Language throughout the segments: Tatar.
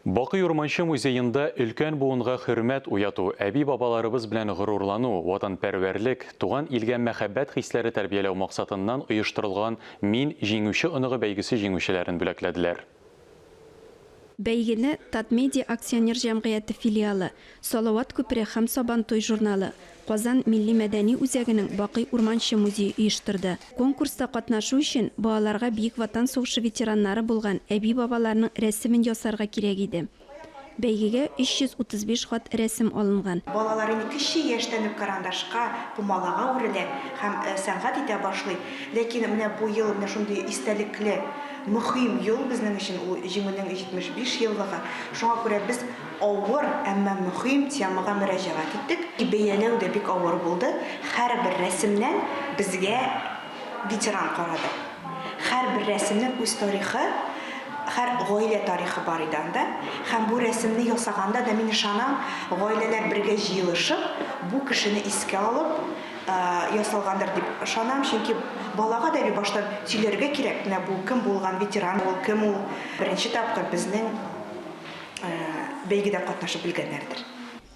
Бакый Урманче музеенда өлкән буынга хөрмәт уяту, әби-бабаларыбыз белән горурлану, ватанпәрвәрлек, туган илгә мәхәббәт хисләре тәрбияләү максатыннан оештырылган Мин, җиңүче оныгы бәйгесе җиңүчеләрен бүләкләделәр. Бәйгене Татмедиа акционер җәмгыяте филиалы, Салават күпере һәм Сабантуй журналы, Казан милли-мәдәни үзәгенең Бакый Урманче музее оештырды. Конкурста катнашу өчен балаларга Бөек Ватан сугышы ветераннары булган әби-бабаларының рәсемен ясарга кирәк иде. Бәйгегә 335 хат рәсем алынган. Балалар инде кече яшьтән үк карандашка, пумалага үрелә һәм сәнгать итә башлый. Ләкин менә бу ел менә шундый истәлекле, мөхим ел безнең өчен, ул Җиңүнең 75 еллыгы. Шуңа күрә без авыр, әмма мөхим темага мөрәҗәгать иттек. Бәяләү дә бик авыр булды. Һәрбер рәсемнән безгә ветеран карады. Һәрбер рәсемнең үз тарихы, һәр гаилә тарихы бар иде анда. Һәм бу рәсемне ясаганда да, мин ышанам, гаиләләр бергә җыелышып, бу кешене искә алып ясалгандыр дип ышанам. Чөнки балага да бит баштан сөйләргә кирәк, менә бу кем булган ветеран ул, кем ул. Беренче тапкыр безнең бәйгедә катнашып белгәннәрдер.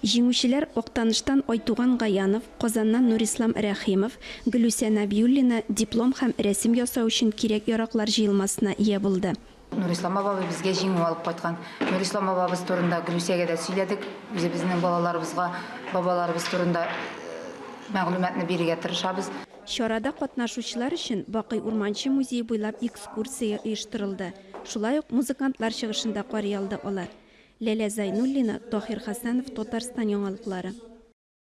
Җиңүчеләр Актаныштан Айтуган Гаянов, Казаннан Нурислам Рәхимов, Гөлүсә Нәбиуллина диплом һәм рәсем ясау өчен кирәк-яраклар җыелмасына ия булды. Нурислам бабабыз безгә җиңү алып кайткан. Нурислам бабабыз турында Гөлүсәгә дә сөйләдек. Үзебезнең балаларыбызга бабаларыбыз турында мәгълүматны бирергә тырышабыз. Чарада катнашучылар өчен Бакый Урманче музее буйлап экскурсия оештырылды. Шулай ук музыкантлар чыгышын да карый алды алар. Ләлә Зайнуллина, Таһир Хәсәнов, Татарстан яңалыклары.